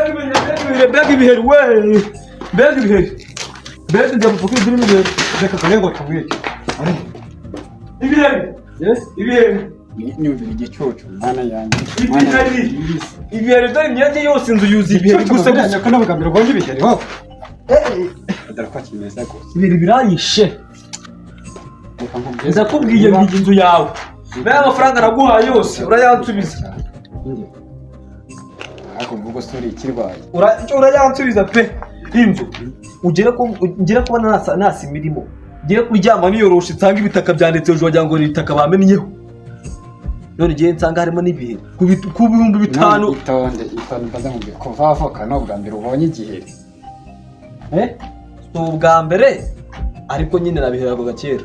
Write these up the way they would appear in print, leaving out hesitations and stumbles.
Mbega ibiheri, mbega ibiheri, mbega ibiheri we, mbega ibiheri, mbega inzu ya papa zirimo ibiheri. Reka karengo tumwice. Ibiheri. Yes. Ibiheri. Nyumvira igicucu, mwana yanjye, mwana Ibiheri. yanjye. Ibiheri, dore imyenda yose, inzu yuzuye ibiheri gusa gusa. Ko navuga mbere ubonye ibiheri ho. Dore ko kimeze gusa. Ibiheri biranyishe. Reka nkubwire. Ndakubwiye ngo iyi nzu yawe nayo amafaranga naguhaye yose urayansubiza. Nge. Ariko ubwo suri ikirwaye. Urayansubiza pe. Inzu ugere ku ngere kubona nta sima irimo, ngere kuryama niyoroshe nsanga ibitaka byanditse hejuru, wagira ngo ni ibitaka bamennyeho. None ngiye nsanga harimo n'ibiheri ku 5000. None itonde, itonde, mbaze nkubwire, kuva wavuka ni ubwa mbere ubonye igiheri? Eh? Si ubwa mbere, ariko nyine nabiheraga kera.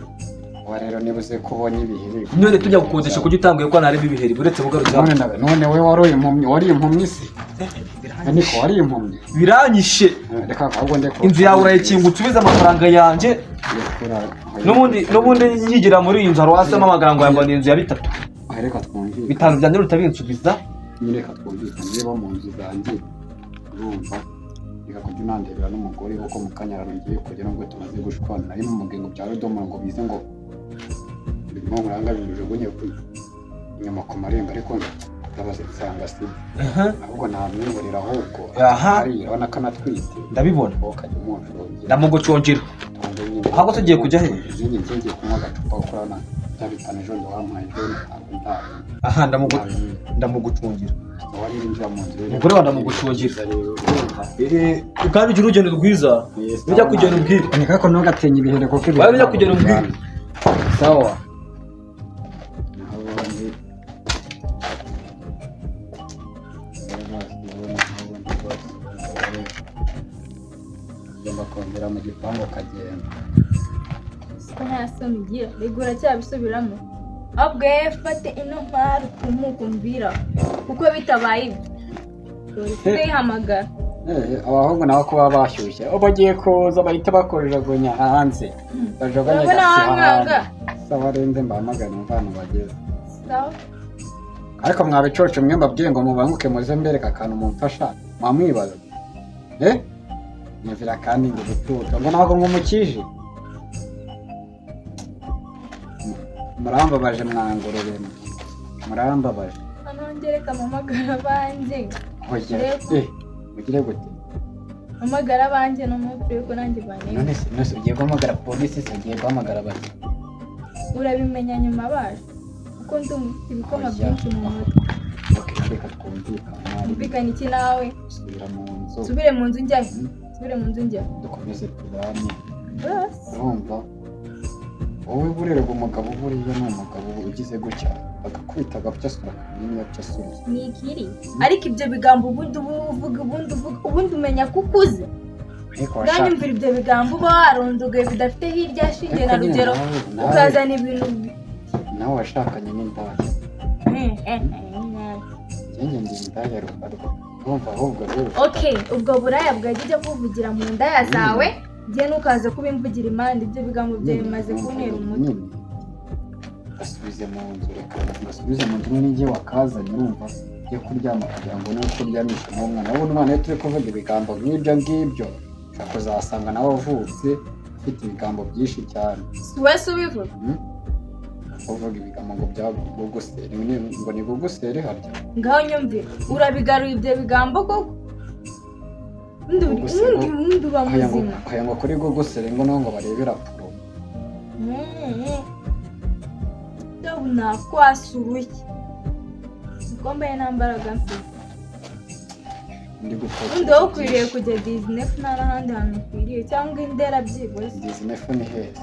Ubu rero niba uzi ko ubonye ibiheri, None tujya gukodesha kujya utanguye ko harimo ibiheri, uretse kugarukira. None nawe, none we wari impumyi, wari impumyi se? Niko wari impumyi? Biranyishe. Reka ahubwo ndekura. Inzu yawe urayikinga, usubize amafaranga yanjye. Ndekura. N'ubundi nyigira muri iyi nzu hari uwasemo amagambo ngo ni inzu ya bitatu. Reka twumvikane. 5 byanjye rutabinsubiza. Nyine reka twumvikane, niba mu nzu zanjye, urumva, reka kujya unandebera n'umugore, kuko mu kanya ngiye kujya, nubwo tumaze gushwana, nari mu ngo bya rudomo ngo bize ngo birimo nkuranga bijugunye inyuma ku marembo, ariko ndabaze nsanga si ahubwo namwihorera ahubwo. Aha. Ari urabona ko anatwite. Ndabibona. Wowe ukajya umuncungira. Ndamugucungira. Tonde nyine. Ahubwo tugiye kujya he? Izindi ngiye kunywa agacupa, kuko urabona bya 5 ejo wampaye ejo ntabwo ndabinywa. Aha ndamugucungira. Wari winjira mu nzu rero. Umugore wa ndamugucungira. Rero urumva. Kandi ugira urugendo rwiza, ujya kugenda ubwire. Ni kako ntugatinye ibihere kuko ibihere Waba ujya kugenda ubwire. Sawa. Naho ubundi rwose ugomba kongera mu gipangu ukagenda. Ko nta soni ugira, reka uracyabisubiramo. Ahubwo yewe fate ino mpari ukumukumbira, kuko bitabaye ibyo tuyihamagara. Abahungu nabo ko baba bashyushye, ubu bagiye kuza bahita bakujugunya hanze, bajugunye Urabona gasi wankanga. hanze. Sawa, renze mbahamagare umvano bageze. Sawa. Ariko mwabicoce mwe, mbabwiye ngo mubanguke muze mbereka akantu mumfasha, mwamwibaza eh nyumvira kandi ngo gututa ngo ntabwo ngumukije. Murambabaje mwangurube mwe. Murambabaje. Hano ngereka mpamagara abanjye. Oya. Reba. Mugire gute? Mpamagara abanjye n'umupira ko nanjye banenga. None se ugiye guhamagara polisi se, ugiye guhamagara bati? Urabimenya nyuma baje, kuko ndumva ibikoma Oya. byinshi mu mutwe. Ok, reka twumvikane. Kumvikana iki nawe? Subira mu nzu. Nsubire mu nzu njyahe? Nsubire mu nzu njyahe? Dukomeze tubane. Basi. Urumva wowe, burerwa umugabo, buriya ni umugabo ugize gutya agakubita agapyasura akamenya iyo apyasuriye. Ni ikiri, ariko ibyo bigambo ubundi uba uvuga, ubundi uvuga, ubundi umenya ko ukuze. Ariko Kandi washaka mvira ibyo bigambo uba warondogoye bidafite hirya shinge na Ariko nyine rugero, ukazana ibintu nawe washakanye n'indaya. Eh, eh, eh. Njye ndi indaya ruharwa, urumva? Ahubwo rero Okay, ubwo buraya bwajya ujya kuvugira mu ndaya zawe, njye ntukaze kubimvugira impande. Ibyo bigambo byawe bimaze kuntera umutwe. Nyine gasubize mu nzu, reka gasubize mu nzu n'igihe wakazanye, urumva, ujye kuryama kugira ngo ubone uko uryamisha n'uwo mwana. Wowe umwana, iyo turi kuvuga ibigambo nk'ibyo ngibyo, ushobora kuzasanga nawe avutse afite ibigambo byinshi cyane. Si wese ubivuga. Kuvuga ibigambo ngo bya guguseri, ngo ni guguseri harya? Ngaho nyumvira, urabigaruye ibyo bigambo koko. Ubundi Guguseri. ubundi uba Aya ngo muzima. Aya ngo kuri guguseri ngo naho ngo barebera pro. Ndabona kwasuruye uko mbaye nta mbaraga mfite. Ndi Ubundi gutekereza. wowe ukwiriye kujya Disney nta n'ahandi hantu ukwiriye, cyangwa Indera byibuze. Disney ni heza?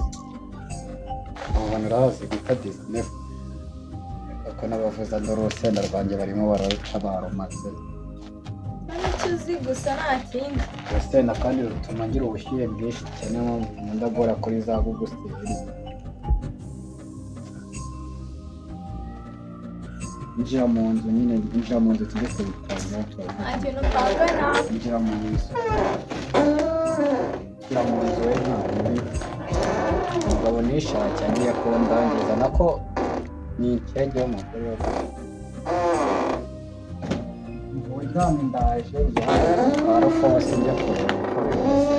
Abo bantu urabazi bita Disney ko n'abavuza dore urusenda rwanjye barimo bararuca barumaze. Nta n'icyo uzi gusa, nta kindi. Urusenda kandi rutuma ngira ubushyuhe bwinshi cyane, nkunda guhora kuri za guguseri. Injira mu nzu nyine, injira mu nzu tujye kubipanga. Nta kintu upanga nawe. Injira mu nzu, injira mu nzu we. Nta bibi, umugabo nishake agiye kundangiza nako ni ikirenge y'umugore we. Madamu ndaje njya kwa Rufosi njya kureba uko bimeze.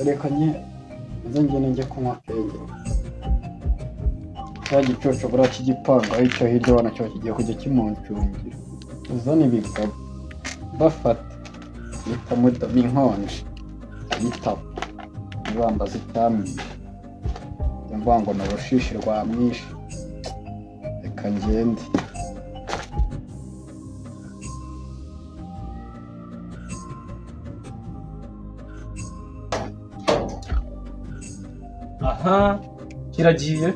Reka nye nze ngende njye kunywa akenge. Cya gicucu buriya cy'igipanga icyo hirya ubona cyo kigiye kujya kimuncungira. Uzana ibigabo bafata bita mudoma inkonje yitaba ibambaza icyamwishe mvuga ngo ni urushishi rwamwishe reka ngende. Aha kiragiye,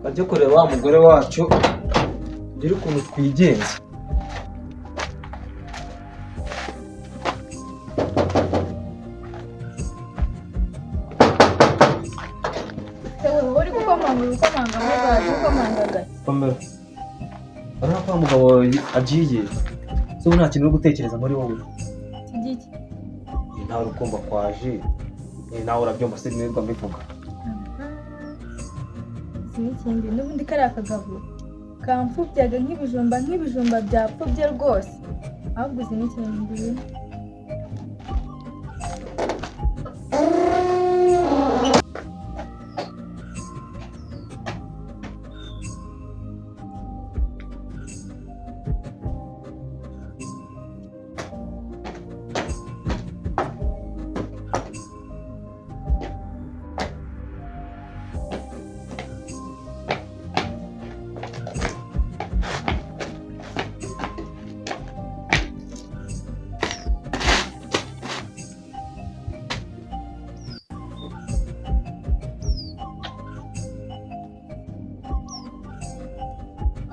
bajye kureba wa mugore wacu tugire ukuntu twigenza. Se wowe uri gukomanga, uri gukomanga muri bwacu, ukomanga gake. Komera, urabona ko wa mugabo wawe agiye, se ubu nta kintu uri gutekereza muri wowe? Igiki? Nawe urukumva kwaje, nawe urabyumva se nirirwa mbivuga. Si n'ikindi, n'ubundi kariya kagabo kamfubyaga nk'ibijumba, nk'ibijumba byapfubye rwose. Ahubwo uzi n'ikindi?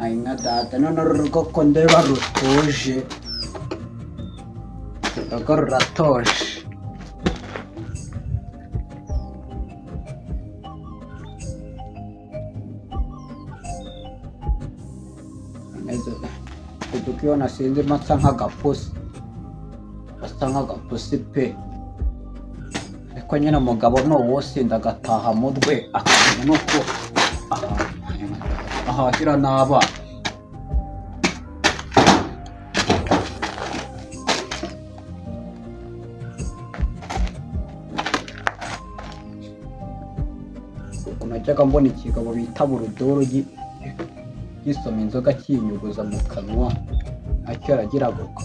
Ay nka data, none uru rugo ko ndeba rutuje, urugo ruratuje. Kuko iyo nasinze mba nk'agapusi, asa nk'agapusi pe. Ariko nyine umugabo ni uwusinda agataha mu rwe akamenya n'uko ahahira n'abana. Ukuntu najyaga mbona ikigabo bita buruduru gisoma inzoga kiyinyuguza mu kanwa, nacyo yaragiraga uko.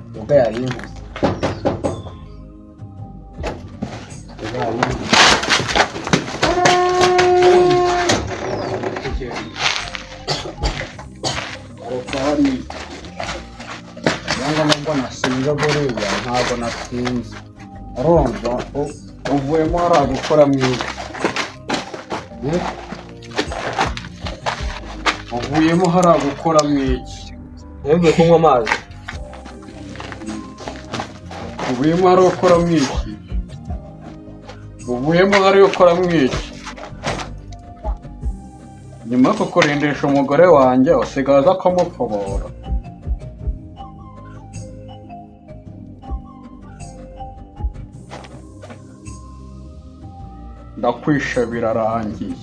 Inzoga yari inkoze. Inzoga yari inkoze. Garuka hariya. Cyangwa nubwo nasinze buriya ntabwo nasinze. Urumva uvuyemo hariya gukora mu iki? Eh? Uvuyemo hariya gukora mu iki? Ntibivuye kunywa amazi. Uvuyemo hariya gukora mu iki? Uvuyemo hariya gukora mu iki? Nyuma yo kukurindisha umugore wanjye usigaye uza kumupfobora. Ndakwishe birarangiye.